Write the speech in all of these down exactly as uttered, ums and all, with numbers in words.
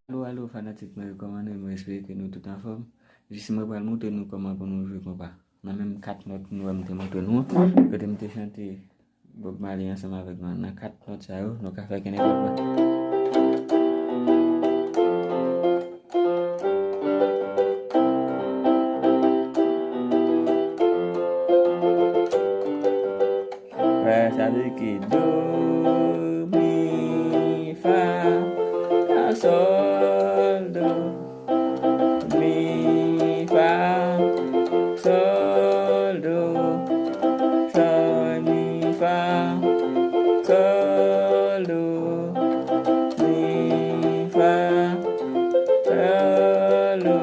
Alo, alo, fanatik mwen yo, kòman nou ye? Mwen espere ke nou tout anfòm. Jis mwen pral montre nou kòman pou nou jwe konpa. Nan menm kat nòt nou wè m te montre nou an, kote m te chante Bob Marley ansanm avèk nou an. Nan kat nòt sa yo, nou ka fè kenenpòt nòt. Wè, sa vle di ke do, mi, fa, la, sòl, do, mi, fa, sòl, do, sòl, mi, fa, sòl, do, mi, fa, sòl, do.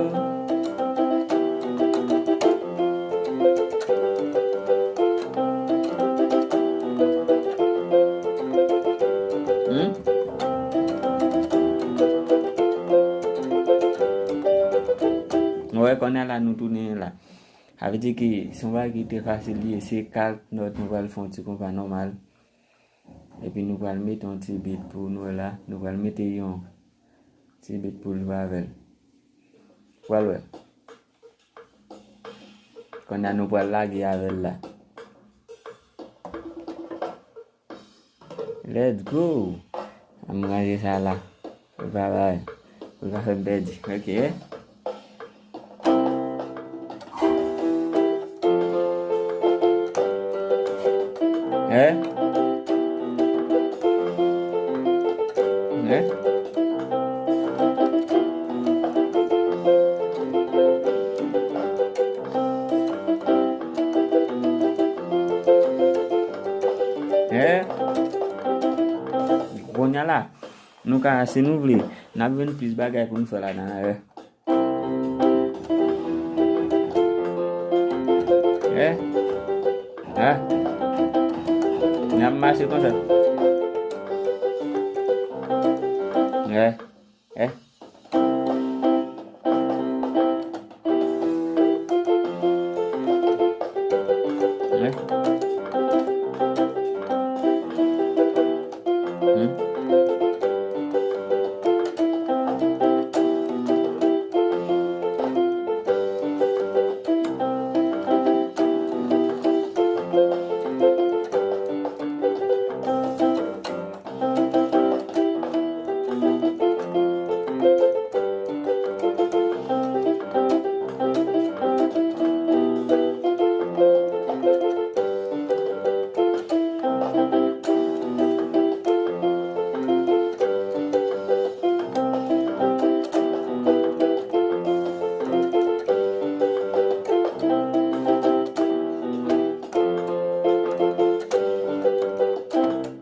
Hmm? Wè, kounye a la, nou tounen la. Sa vle di ke se yon bagay ki trè fasil li ye. Se kat nòt, nou pral fè yon ti konpa nòmal. Epi nou pral mete yon ti beat pou nou la. Nou pral mete yon ti beat pou l jwe avè l. Pral wè. Kounye a nou pral lage avè l la. Let's go! Ann ranje sa la. Ou pa bay. Ou pa fè m pèdi. Ok. Hein? Hein? Hein? Kounye a la, nou ka, si nou vle, n ap jwenn plis bagay pou nou fè ladan la, hein? Eh? Ah? N ap mache konsa. Eh? Eh? Eh? Hmm?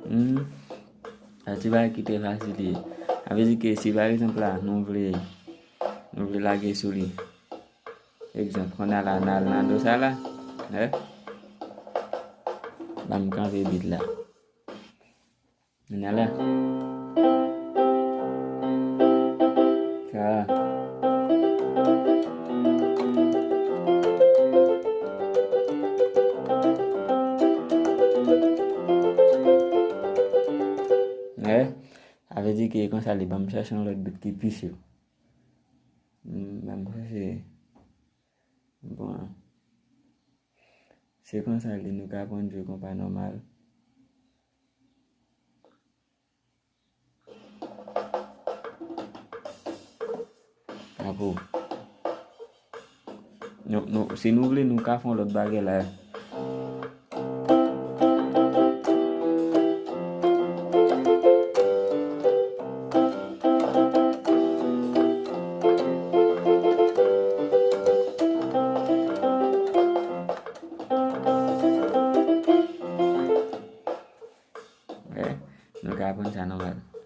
Hmm. Sa ti bagay ki trè fasil li ye. Sa vle di ke si pa egzanp la, nou vle, nou vle lage sou li. Egzanp, kounye a la, n al nan do sa la. Eh? Ban m kanpe beat la. Kounye a la. Sa. Eh? Sa vle di ke konsa li ban m chèche yon lòt beat ki pi cho. Hmm, ban m chèche. Bon. Se konsa li, nou ka aprann jwe konpa nòmal. Apo. Nou, nou, si nou vle, nou ka fè yon lòt bagay la. Eh, nou ka aprann sa nòmal.